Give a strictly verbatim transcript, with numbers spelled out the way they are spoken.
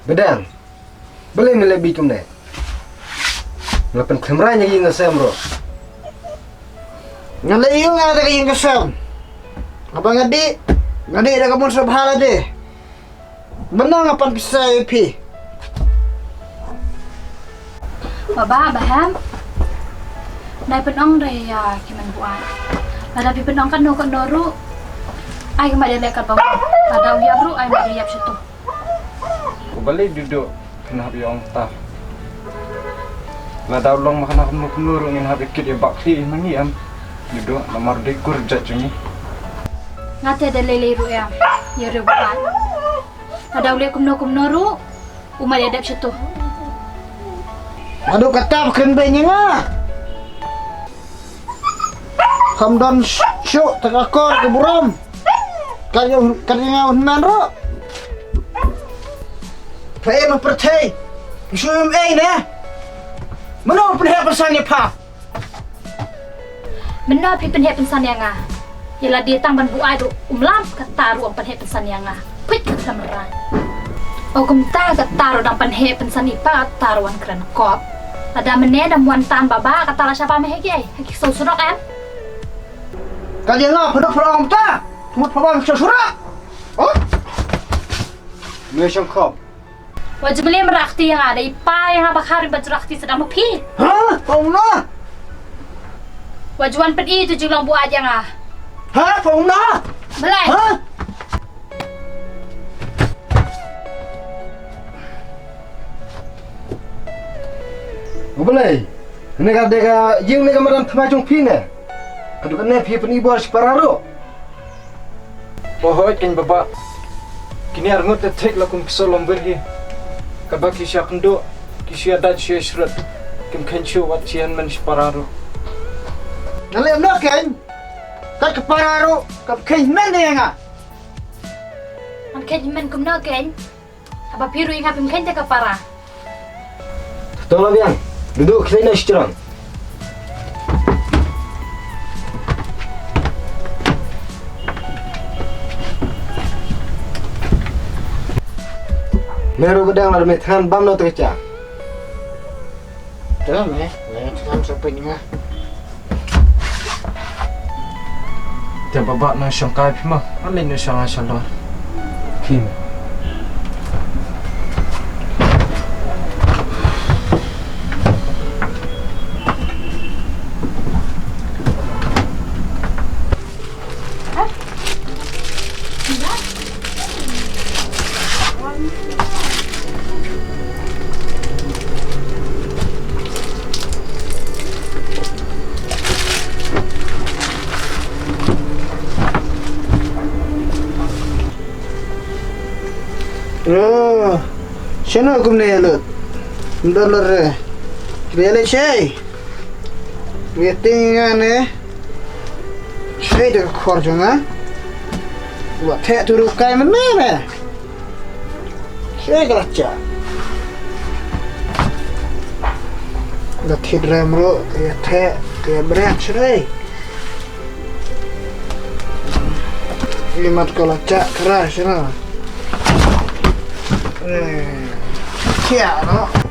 Ba dang. Balei me leh bit kumne? Nga la pynkhlem rang ïa ka ïing ka sem ruh. Nga leh ïa nga da ka ïing ka sem. Haba nga dih, nga dih da ka mon sa bha lade. Mynta nga pan pisa ïa phi. Baba, Bah Hem. Dei pynong dei ïa ki man buaid. Lada phi pynong katno katno ruh, ai ka ma dei leh katba. Lada u ïap ruh, ai ma dei ïap shatu. Ko balei Dudu, phin hap ïa ong ta. Lada u long ma khana kumno kumno ruh ngin hap ïa kit ïa ba khlieh ïa ma ngi em. Dudu, namar dei kur jait jong ngi. Nga te da lei lei ruh em, ïa riew ba. Lada u leh kumno kumno ruh, u ma ïa dep shatu. Aduh, kata ba kren beiñ ïa nga. Kham don shuh te ka kor ka burom. Ka ïa, ka ïa nga u hynmen ruh. Pha em pyrthei. Shu em ei ne. Mano pynheh pynsan ïa pha. Mynno phi pynheh pynsan ïa nga? Ïa lade tang ban buaid ruh um lam, kata ruh ym pynheh pynsan ïa nga. Peit ka tlamra. O kumta kata ruh dang pynheh pynsan i pa, kata ruh wan kren kop. Lada mynne dang wan tan baba, kata la shaba me ha ki, ha ki sou surok em. Ka ïa nga pynduh pynduh kumta. Mut pynduh pynduh surok. Oh. Me shong kop. Wa ju mlem rakti ïa nga, da i pa ïa nga ba kharim ba ju rakti sdang ma phi. Ha? Pha ong na? Wa ju wan pyn-i tu jinglong buaid ïa nga. Ha? Pha ong na? Balei? Ha? U balei? Ne ka dei ka ïing ne ka madan thymmai jong phi ne? Ka dei kane phi pyn-i bor shi para ruh. Hooid kein baba. Kine arngut te thik la kum ki soo longbyr hi. Katba ki shu ïakynduh, ki shu ïadait shu ïashrut. Kim kheiñ shuh wat shi hynmen shi para ruh. Nga leh kumno kein? Kat ka para ruh kam kheiñ hynmen ïa nga. Kam kheiñ hynmen kumno kein? Haba phi ruh ïa nga phim kheiñ te ka para. To la biang. Dudu, khie na shiteng. Me ruh ba dang la me than bam no te cha. Te me, me than sa pyn nga. Te baba na shong kai phi ma, ale na shong ai shalor. Kim. Oh, shano kumne ïa lut? Ym don lut re. Kine ïa leit shei. Waiting nga ne. Shei da ka khor jong nga. Wa theh tu ruh kai mynne ne. Shei ka la cha. Da thit rem ruh, ka ïa theh, ka ïa bret shei. Imat ka la chah kra shna. Eh, kia no.